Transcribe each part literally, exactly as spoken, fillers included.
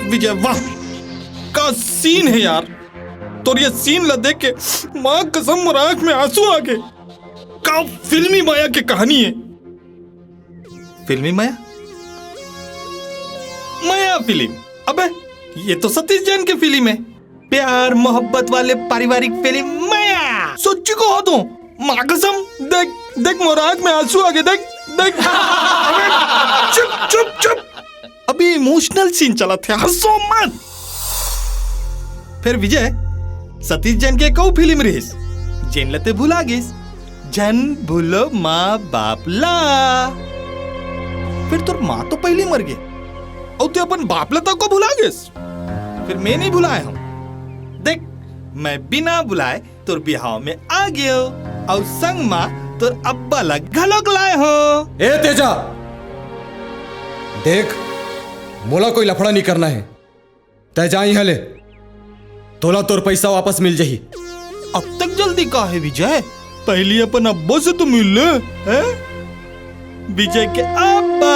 विजय, वाह, का सीन है यार। तोर ये सीन ला देख के माँ कसम मोर आंख में आंसू आ गए। का फिल्मी माया के कहानी है। फिल्मी माया? माया फिल्म? अबे, ये तो सतीश जैन के फिल्म है। प्यार मोहब्बत वाले पारिवारिक फिल्म माया। सच्ची को हो तू? माँ कसम, देख, देख, मोर आंख में आंसू आ गए, देख, देख। अबे, चुप, चुप, चुप। अभी इमोशनल सीन चला थे, हंसो मत। फिर विजय, सतीश जैन के एक अउ फिल्म रहिस, जेन ल ते भुला गिस, झन भूलो माँ बाप ला। फिर तोर माँ तो पहले मर गए, अउ ते अपन बाप ला तक को भुला गिस। फिर मैं नहीं भुलाए हूँ। देख, मैं बिना बुलाए तोर बिहाव में आ गयो, अउ संग मा तोर अब्बा ला घलोक लाए हो। ए तेजा, देख, मोला कोई लफड़ा नहीं करना है। तै जा इहाँ ले, तोला तोर पैसा वापस मिल जाही। अब तक जल्दी का है विजय? पहली अपन अब्बा से तो मिल ले, हैं? विजय के अब्बा,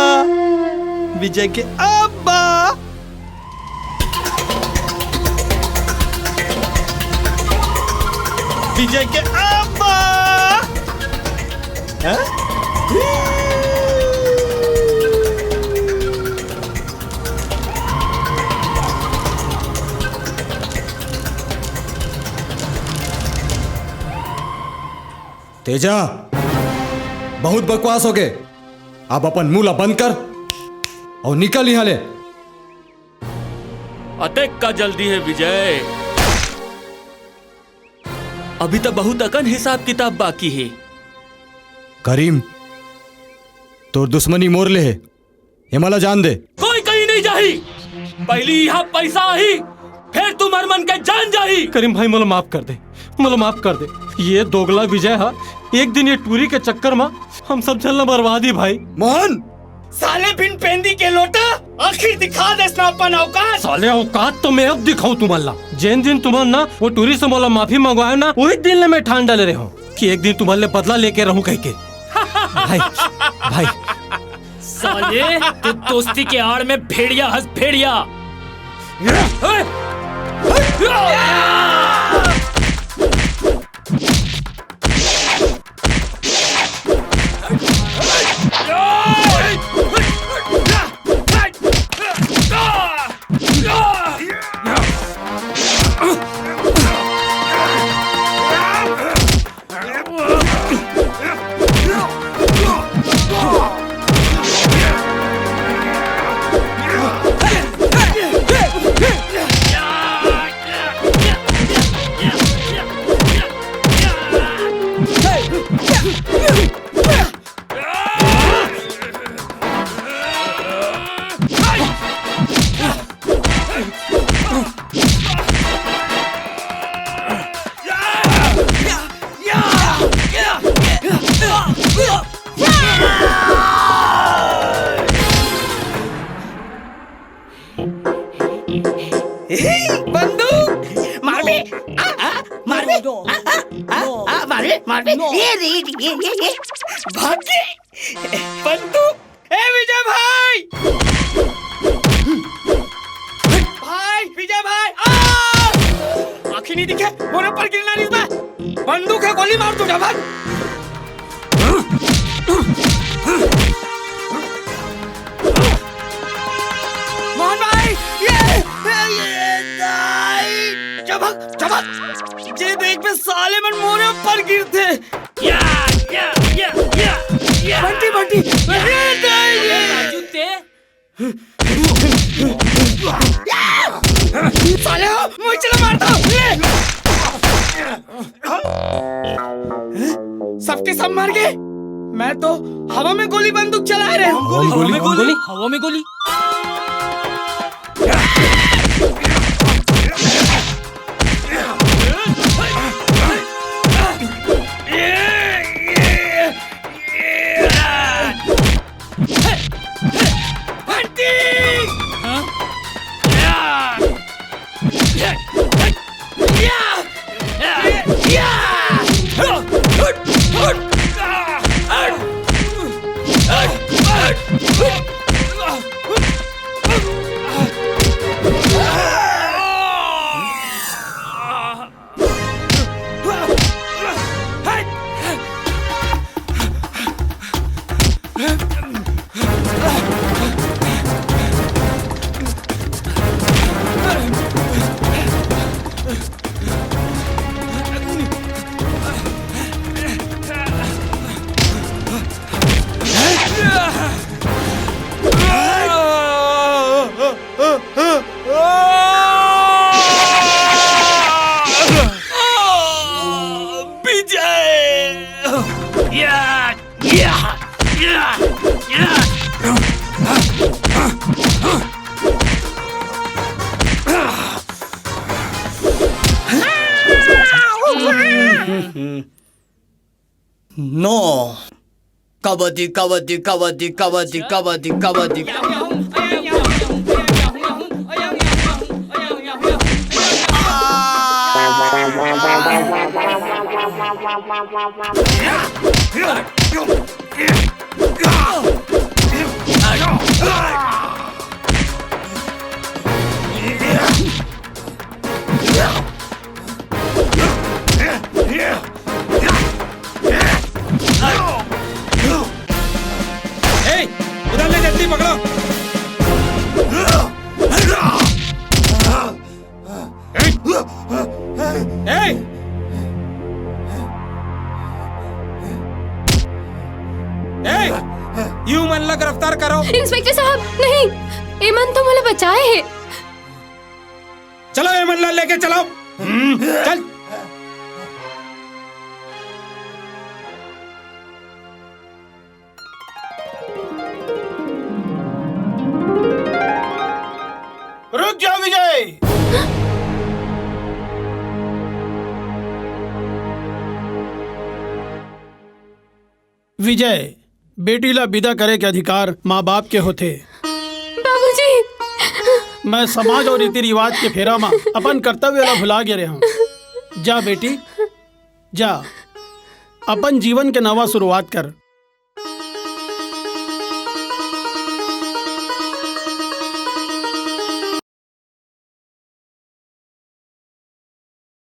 विजय के अब्बा, विजय के अब्बा। हैं? तेजा, बहुत बकवास हो गए। अब अपन मुंह ला बंद कर अउ निकल इहाँ ले। अतेक का जल्दी है विजय, अभी तो बहुत अकन हिसाब किताब बाकी है। करीम, तोर दुश्मनी मोर ले है, ये मला जान दे। कोई कहीं नहीं जाही, पहली यहाँ पैसा आही, फिर तुम्हर मन के जान जाही। करीम भाई, मोला माफ कर दे, मोला माफ कर दे। ये दोगला विजय हा एक दिन ये टूरी के चक्कर मा हम सब झन ला बर्बाद ही भाई। मोहन, साले बिन पेंदी के लोटा, आखिर दिखा देस ना अपन औकात। साले औकात तो मैं अब दिखाऊं तुमन ला। जेन दिन तुमन ना वो टूरी से मोला माफी मंगवाए ना, वही दिन ले मैं ठान डाले रहे हूँ कि एक दिन तुमन ले बदला लेके रहूं कह के। भाई, भाई। साले, तू दोस्ती के आड़ में भेड़िया हस, भेड़िया। बंदूक! मारबे! आ, आ, मारबे! आ, आ, आ, आ, मारबे, मारबे! ये रे, ये, ये, ये! भाग के! बंदूक! ए विजय भाई! भाई, विजय भाई! आ! आँखी नहीं दिखे, मोरे ऊपर गिरना नहीं था। बंदूक है, गोली मार तू, जा भाग। मोहन भाई, ये, ये, ये, नहीं। चबक, चबक। जे देख बे साले मन मोरे ऊपर गिरथे। या, या, या, या, या। बंटी, बंटी, ये नहीं, ये। राजू ते साले हो, मुझे चला मारता हूँ। ले। सबके सब मर गए। मैं तो हवा में गोली बंदूक चला रहे हूँ। हवा में गोली? हवा में गोली? बंटी! हाँ? या! या! या! No. Kabaddi, kabaddi, kabaddi, kabaddi, kabaddi, kabaddi. ए, उधर ले, जल्दी पकड़ो। ए, ए, ए, यू मन ला गिरफ्तार करो। इंस्पेक्टर साहब, नहीं, एमन तो मोला बचाए हे। चलो, एमन ला लेके चलो। हम्म, चल। रुक जाओ विजय। विजय, बेटी ला विदा करे के अधिकार माँ बाप के होथे। बाबूजी। मैं समाज और रीति रिवाज के फेरा मा अपन कर्तव्य ला भुला गे रहे हूँ। जा बेटी, जा, अपन जीवन के नवा शुरुआत कर।